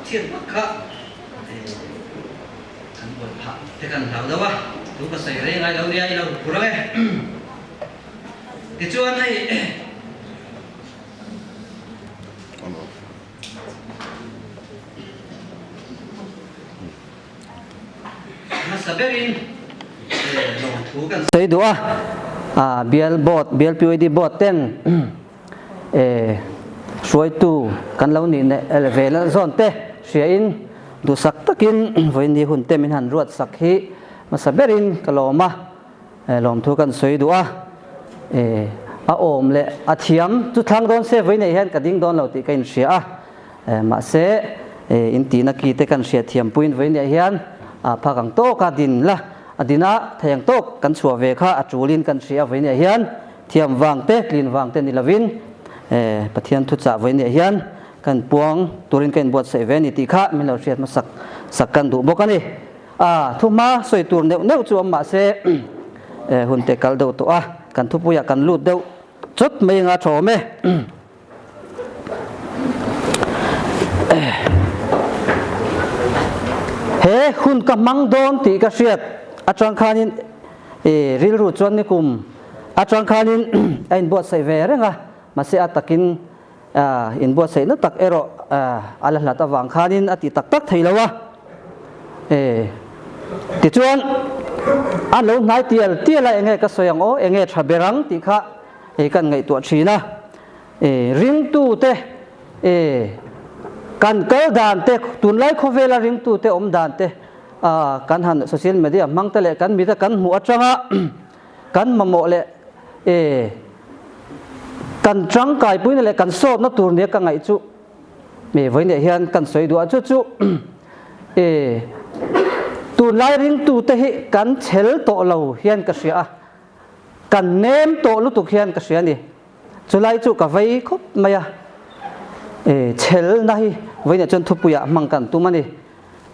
chhiat vak kha kan buai phah te kan hlau deuh a, thu ka sawi rei ngai lo nia i lo phur ang e. Tichuan hei Hmasa berin lawmthu kan sawi duh a, bial board, bial PYD board ten hruaitu kan lo nih ve la zawn te hriain duhsak takin vawiin hun te min han ruat sak hi hmasa berin ka lawm a, lawmthu kan sawi duh a, a awm leh a thiam chu thlang dawn se vawiin ah hian ka ding dawn lo tih ka inhria a. Mahse, in tihna ki te kan hriat thiam puiin vawiin hian phak ang tawk a din la, a din a thei ang tawk kan chhuah ve kha a tulin kan hria vawiin hian thiam vang te, tlin vang te ni lovin Pathian thuchah vawiin hian kan puang turin ka inbuatsaih ve a ni tih kha min lo hriat hmasak sak kan duh bawk a ni. A thuhma sawi tur neuh neuh chu awm mahse hun te kal deuh tawh a, kan thupuiah kan lut deuh chawt mai anga tha awm e. He hun ka hmang dawn tih ka hriat atang khanin i rilru chuan nikum atang khanin a inbuatsaih ve reng a, mahse a takin inbuatsaihna tak erawh a la hlat avang khanin a ti tak tak thei lo a. Tichuan a lo hnai tial tial a, enge ka sawi ang aw, enge tha ber ang tih kha hei kan ngaihtuah thin a. E ringtute e kan kal dan te tunlai khawvela ringtute awm dan te a kan han social media hmang te leh kan mita kan hmuh atanga kan mamawh leh e kan tangkai puina leh kan sawtna tur nia ka ngaih chu me vawiinah hian kan sawi duh a chu chu e tunlai ringtute hi kan chhel tawh lo hian ka hria a kan nem tawh lutuk hian ka hria a ni. Chulai chu ka vei khawp mai a, e chhelna hi vawiinah chuan thupuiah hmang kan tum a ni.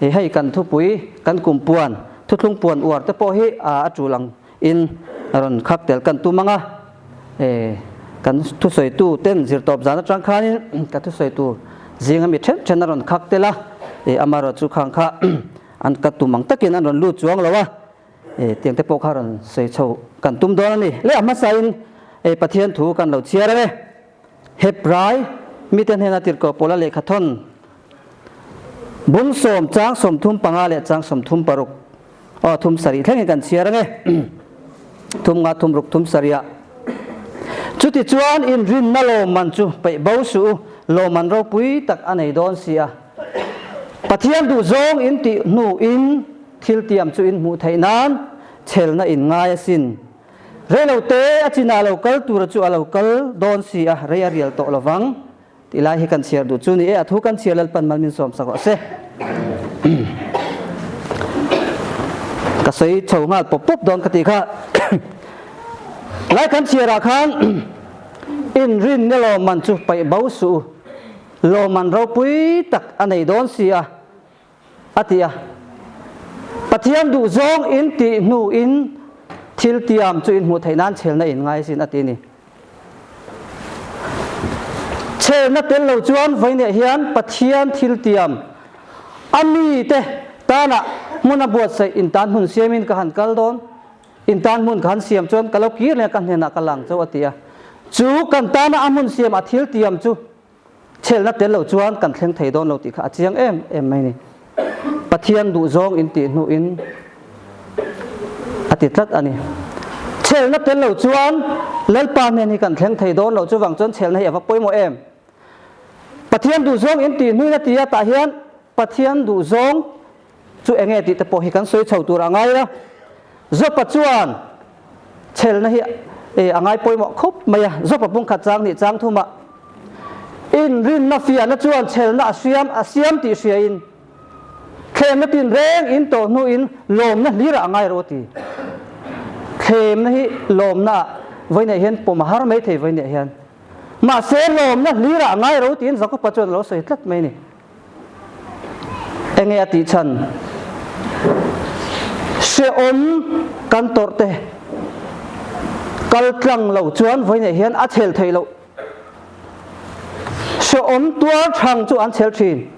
E hei kan thupui, kan kum puan, thuthlung puan uar te pawh hi a tul ang in rawn khak tel kan tum ang a. E kan thusawitu ten zirtawp zan atang khanin ka thusawi tur zinga mi then then a rawn khak tel a, e amaherawhchu khang kha an ka tum ang takin an rawn lut chuang lo a. E tiang te pawh kha rawn sawi chho kan tum dawn a ni. Leh a hmasain e Pathian thu kan lo chhiar ang e. Hebrai mite hnena tirhkoh pawla lehkha thawn bung sawm chang 35 leh chang 36 aw thum sarih thlengin kan chhiar ang e. Thum nga thum ruk thum sarih ah. Chutichuan inrinna lawmman chu peih bo suh u, lawmman ropui tak a nei dawn si a. Pathian duhzawng in tih hnuin Thil tiam chu in hmuh theih nan chhelna in ngai asin. Rei lo te a chinah lo kal tura chu a lo kal dawn si a, rei a rial tawh lo vang. Tih lai hi kan chhiar duh chu ni e, a thu kan chhiar Lalpan mal min sawm sak rawh se. Ka sawi chho nghal pawp pawp dawn ka tih kha. Lai kan chhiar ah khan inrin ni lawmman chu paih bo suh u, lawmman ropui tak a nei dawn si a. A ti a. Pathian duhzawng in tih hnuin thil tiam chu in hmuh theih nan chhelna in ngai sin a ti a ni. Chhelna tel lo chuan vawiinah hian Pathian thil tiam a mite tana hmun a buatsaih in tan hmun siamin ka han kal dawn, in tan hmun ka han siam chuan ka lo kir leh ka hnenah ka lang chauh a ti a. Chu kan tana a hmun siam a thil tiam chu Chhelna tel lo chuan kan thleng thei dawn lo tih kha a chiang em em mai ni. Pathian duhzawng in tih hnuin a ti tlat a ni. Chhelna tel lo chuan Lalpa hnen hi kan thleng thei dawn lo, chuvang chuan chhelna hi a va pawimawh em. Pathian duhzawng in tih hnuin a ti a, tah hian Pathian duhzawng chu enge tih te pawh hi kan sawi chho tur a ngai a. Jopa chuan chhelna hi a ngai pawimawh khawp mai a, Jopa pungkhat chang nih chang thumah inrinna fiahna chuan chhelna a siam a siam tih hriain thlemna tinreng in tawh hnuin lawmna hlirah a ngai rawh a ti. Thlemna hi lawmna ah vawiinah hian pawm a har mai thei vawiinah hian. Mahse lawmna hlirah a ngai rawh tiin Jakopa chuan a lo sawi tlat mai a ni. Enge a tih chhan? Hrehawm kan tawrh te kal tlang lo chuan vawiinah hian a chhel theih loh. Hrehawm tuar thang chu an chhel thin.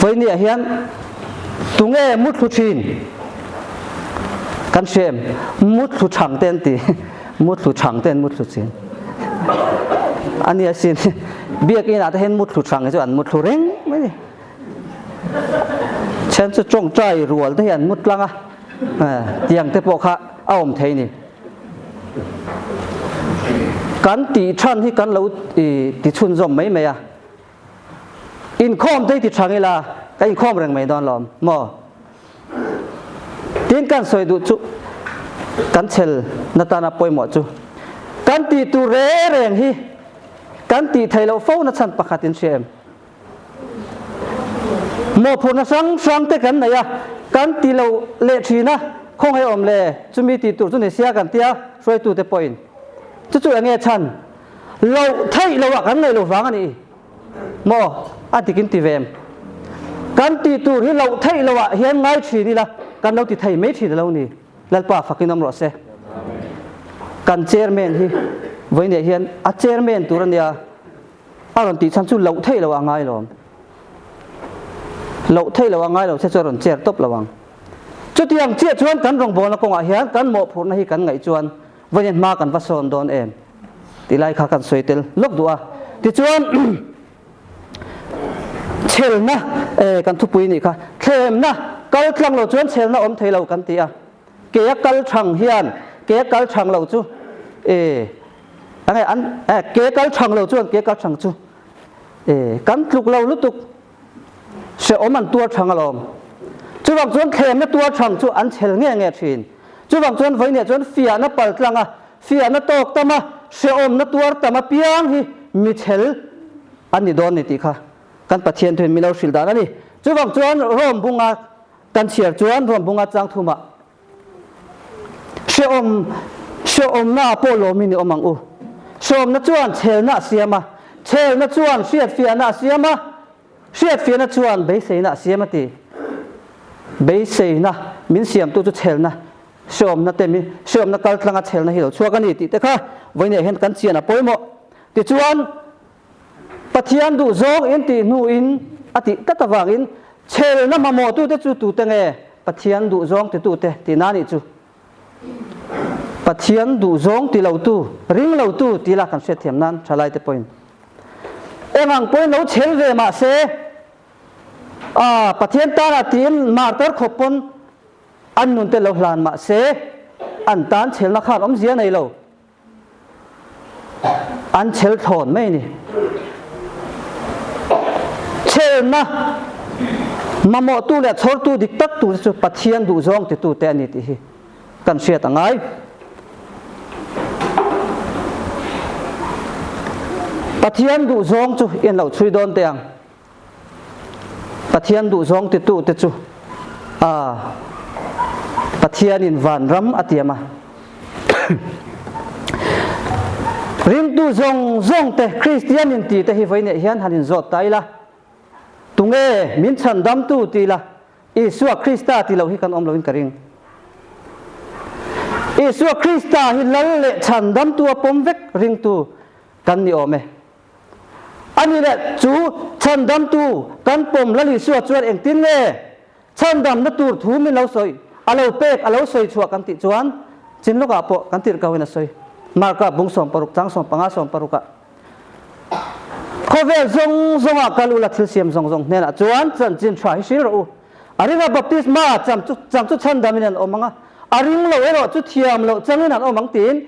Vawinia hian tunge muthlu thin? Kan hria em? Muthlu chhang te an ti. Muthlu chhang te an muthlu thin. A nia sin. Biakinn ah te hian muthlu chhang hi chu an muthlu reng mai ni. Then chu tawngtai rual te hi an mut tlang a, tiang te pawh kha a awm thei ni. Kan tih than hi kan lo ti chhunzawm mai mai a. Inkhawm te hi ti thang ila ka inkhawm reng mai dawn lawm maw? Tin kan sawi duh chu kan chhel na tana pawimawh chu kan tih tur reng reng hi kan tih theih loh fo na chhan pakhat in hria em? Mawhphurhna hrang hrang te kan nei a, kan ti lo leh thin a, khawngaih awm le, chumi tih tur chu ni sia kan tia hruaitute pawhin chu chu eng nge chhan loh theih loh ah kan ngaih loh vang a ni maw? A dik in ti ve em? Kan tih tur hi loh theih loh ah hian ngai thin ila kan lo ti thei mai thin a lo ni. Lalpa fakin awm rawh se. Kan chairman hi vawiinah hian a chairman tur a nia. A rawn tih chhan chu loh theih loh a ngai lo. Loh theih loh a ngai lo che chu a rawn chair tawp lo ang. Chutiang chiah chuan kan rawngbawlna kawngah hian kan mawhphurhna hi kan ngaih chuan vawiin hma kan va sawn dawn em tih lai kha kan sawi tel lawk duh a. Tichuan chhelna kan thupui nih kha thlemna kal tlang lo chuan chhelna awm thei lo kan ti a. Ke a kal thang hian ke a kal thang lo chu e Ange an eh ke kal thang lo chuan ke kal thang chu eh kan tluk lo lutuk hrehawm an tuar thang alawm. Chuvang chuan thlemna tuar thang chu an chhel nge nge thin. Chuvang chuan vawiinah chuan fiahna pal tlang a, fiahna tawk tam a, hrehawmna tuar tam apiang hi mi chhel an ni dawn ni tih kha kan Pathian thuin min lo hrilh dan a ni. Chuvang chuan Rome bunga kan chhiar chuan Rome bunga chang thumah Hrehawm, hrehawmna pawh lawmin i awm ang u. Hrehawmna chuan chhelna a siam a, chhelna chuan hriatfiahna a siam a, hriatfiahna chuan beiseina a siam a ti. Beiseina min siamtu chu chhelna, hrehawmna te min, hrehawmna kaltlanga chhelna hi lo chhuak a ni tih te kha vawiinah hian kan chian a pawimawh. Tichuan, Pathian duh zawng in tih hnuin a tih tlat avangin chhelna mamawhtute chu tute nge Pathian duh zawng titute tihna nih chu? Pathian duh zawng ti lotu, ring lotu ti la kan hriatthiam nan thalaite pawhin eng ang pawhin lo chhel ve mah se a Pathian tana tiin martar khawp pawn an nunte lo hlan mah se an tan chhelna khan awmzia nei lo. An chhel thlawn mai a ni. Chhelna mamawhtu leh chhawrtu dik tak tur chu Pathian duhzawng titute a ni tih hi kan hriat a ngai. Pathian duhzawng chu i lo chhui dawn teh ang. Pathian duhzawng titute chu a Pathianin vanram a tiam a. Ringtu zawng zawng te Kristian in ti te hi vawiinah hian han inzawt ta ila, tunge min chhandamtu ti ila, Isua Krista ti lo hi kan awm loin ka ring. Isua Krista hi lal leh chhandamtu a pawm vek ringtu kan ni awm e. Ani leh chu chhandamtu kan pawm Lal Isua chuan engtin nge chhandamna tur thu min lo sawi, a lo pek, a lo sawi chhuah kan tih chuan chinlawkah pawh kan tirh ko in a sawi. Marka bung 16 chang 15 16 ah Khawvel zawng zawngah kal ula thil siam zawng zawng hnenah chuan chanchin tha hi hril rawh u. A ringa baptisma chang chu chang chu chhandamin an awm ang a, a ring lo erawh chu thiam loh changin an awm ang tiin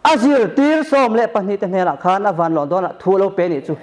A zirtir 12 te hnenah khan a van lawh dawnah thu a lo pe nih chu.